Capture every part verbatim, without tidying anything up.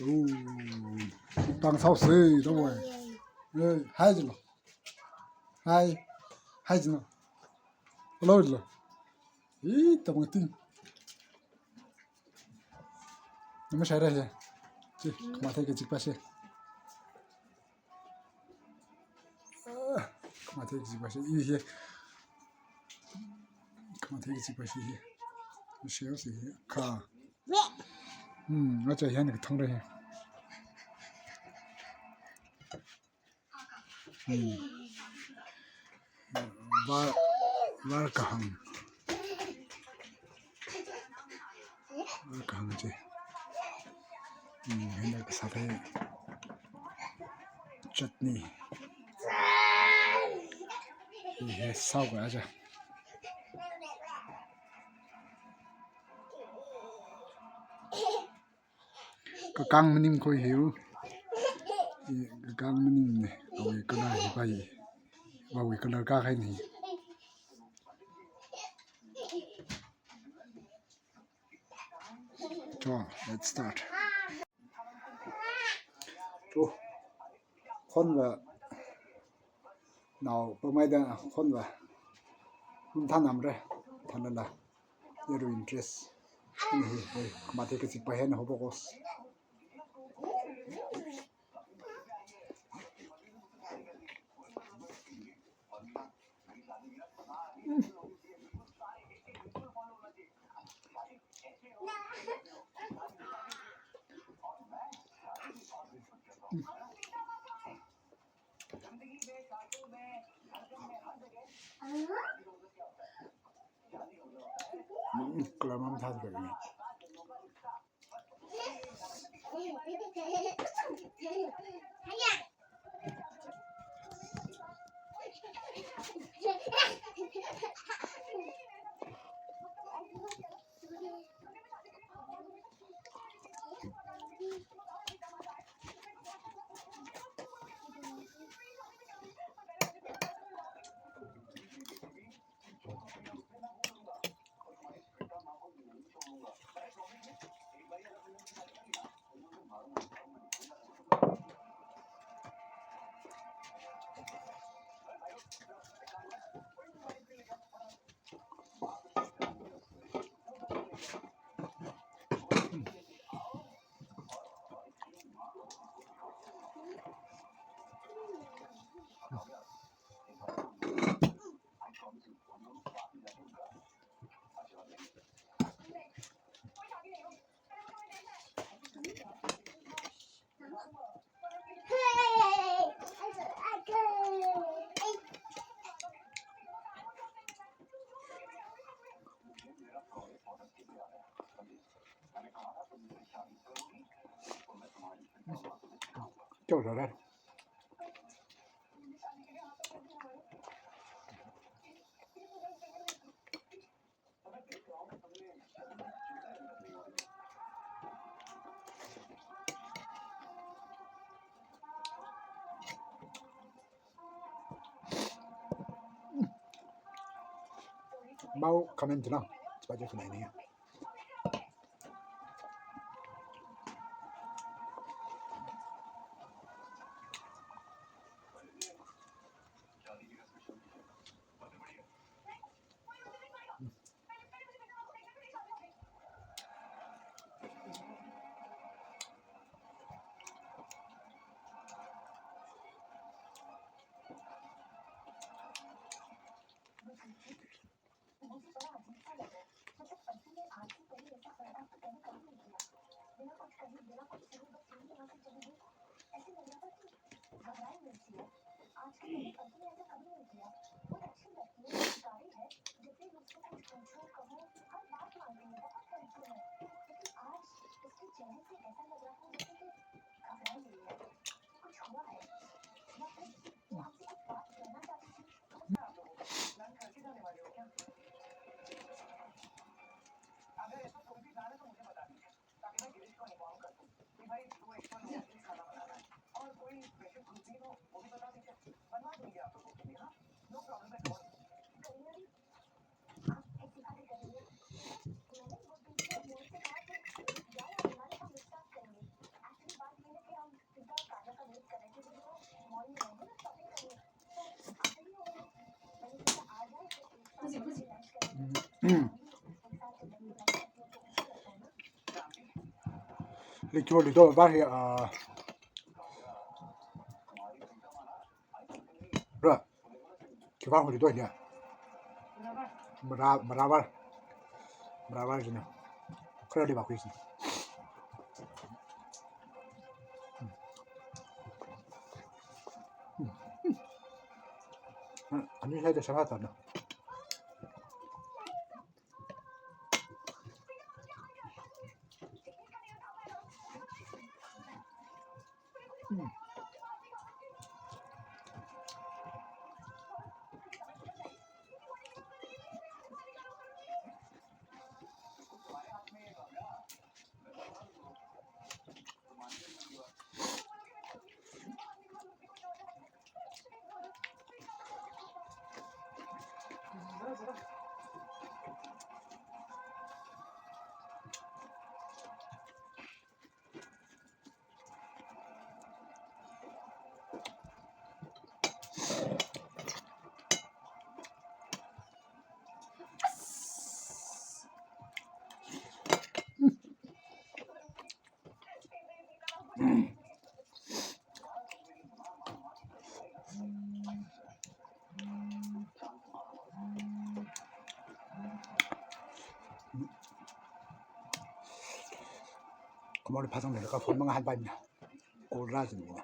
Ooh, tang sao se, don't worry. Hey, hi, Jino. Hi. Hi, Jino. Hello, Jino. Ih, tabang ting. Nama share he. Chi, khamathei kachikpa shi. Ah, khamathei kachikpa shi. Ih, he. Khamathei kachikpa shi he. Share shi he. Kha. Hmm, acha, he ni kathang re he. Hmm. Var, var kahang. Var kahang chi. Hmm, hina kasāthei. Chutney. Hi hi sao ka aja. Kakang maning khui hiu. Hi kakang maning ne. Awui colour hi pai. Awui colour kakahai ne. So, let's start. So, khonva nao pamaida khonva. Hun thanamre, thanala. Yaru interest. Hi, hi, khamathei kachikpa hina hobo kos. Hmm, colour mathāda lei. Mau comment na, sebagai kenai ni. Likiwali to bar hi, ah, ra. Kiwali to ya. Mara, mara bar. Mara bar jina. Kharali ba kuisi. Ani sai da sara ta na. Kumori phasang le ka phone mangahānpaimana. Call rāsingmana.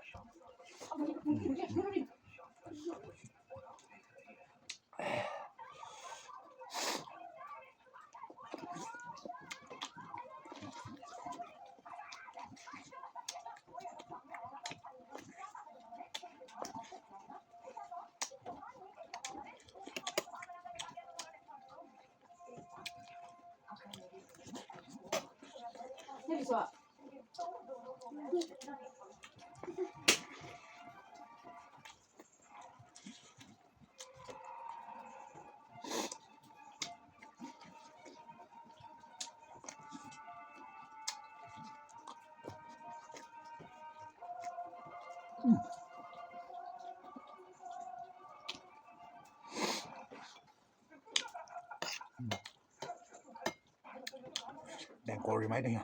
Lengkor ri mai ding ya.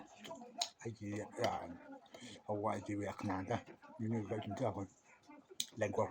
Aiki ya. Hawa aiki ya kena ta. Ini udah cinta apa? Lengkor.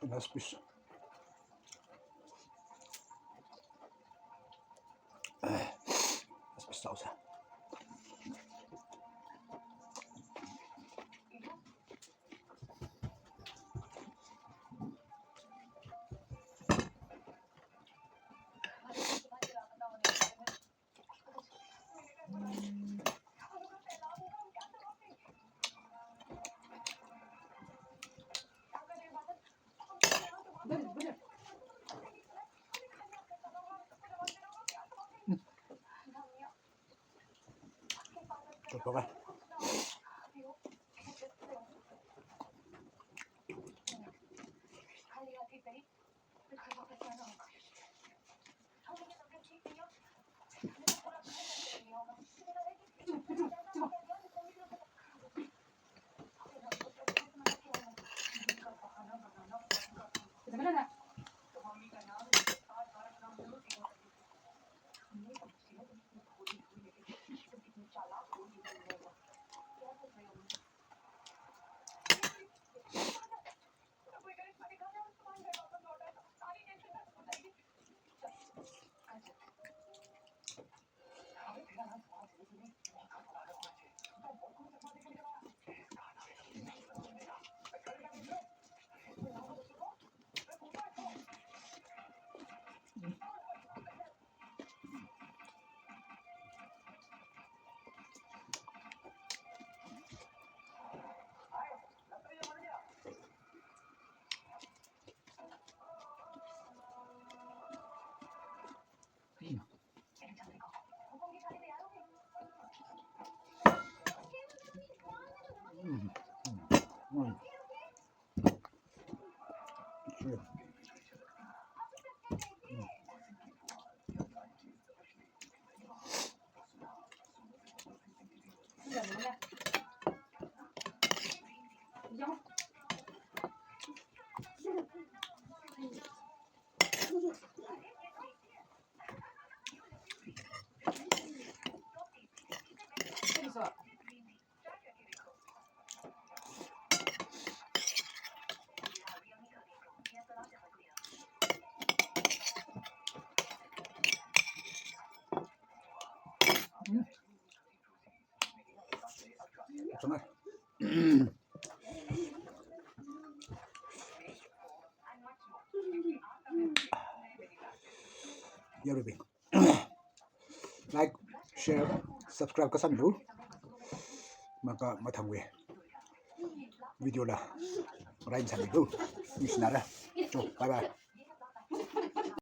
Last piece. Last piece tau sa. Yarui bing. Like, share, subscribe kasāmilu. Maka mathangwui video la rai masāmilu. Ningshinara. Cho, bye bye.